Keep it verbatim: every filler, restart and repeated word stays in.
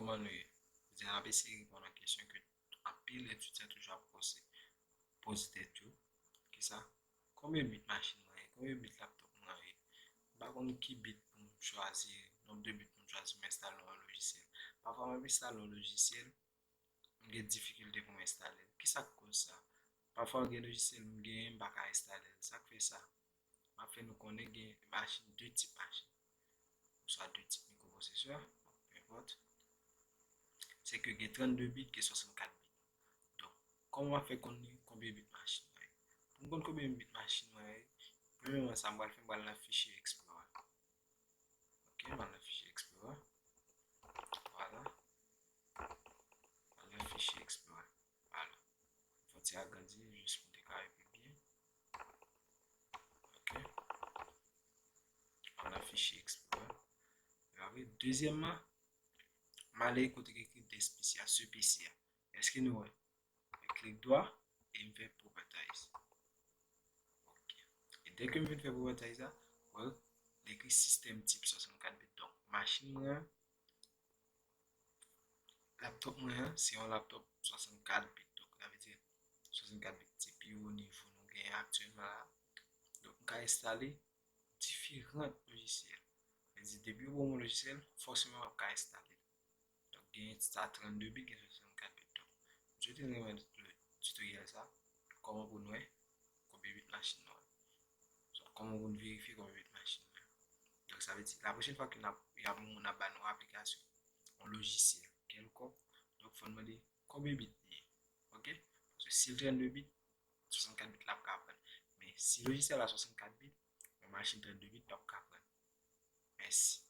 Kòman nou ye? Jodi a n ap eseye reponn yon kesyon ke anpil etidyan toujou ap poze, poze tèt yo. Kisa? Konbyen bit machin mwen ye? Konbyen bit laptop mwen ye? M pa konn ki bit pou m chwazi, nonb de bit pou m chwazi pou m enstale yon lojisyèl. Pafwa m ap enstale yon lojisyèl, m gen difikilte pou m enstale l. Kisa k koz sa? Pafwa gen lojisyèl m genyen, m pa ka enstale l. Sa k fè sa? M ap fè nou konnen gen machin, de tip machin. Oswa de tip mikropwosesè, bon, peu importe. Se ke gen trannde bit, gen swasannkat bit. Donk, kòman m ap fè konn li konbyen bit machin mwen ye? Pou m konn konbyen bit machin mwen ye, premyèman sa m pral fè, m pral nan fichye Explorer. Ok, m pral nan fichye Explorer. Vwala. M pral nan fichye Explorer. Vwala. Fè yon ti agrandi, jis pou m te ka wè pi byen. Ok. Vwala, fichye Explorer. Gade, dezyèmman, m ale kote ki ekri desk P C a, sou P C a. Èske nou wè? Mwen klik dwa e m fè properties. Ok. E dèke m fin fè properties la, well, li ekri system type swasannkat bit. Donk, machin mwen an, laptop mwen an, se yon laptop swasannkat bit. Donk, sa vle di swasannkat bit se pi wo nivo nou genyen aktyèlman la. Donk, m ka enstale diferan lojisyèl. Sa vle di, depi yo ban m yon lojisyèl, fòseman m ap ka enstale l. Donk, gen sa trannde bit, gen swasannkat bit. Donk, m swete nou renmen tutorial sa, kòman pou nou wè konbyen bit machin nou an. Kòman pou nou verifye konbyen bit machin nou an. Donk, sa vle di, la pwochèn fwa ke n ap, y ap, moun ap ba nou aplikasyon, yon lojisyèl kèlkonk, donk, fò n mande konbyen bit li ye. Ok? Paske si l trannde bit, swasannkat bit la ap ka pran. Men si lojisyèl la swasannkat bit, yon machin trannde bit p ap ka pran. Mèsi.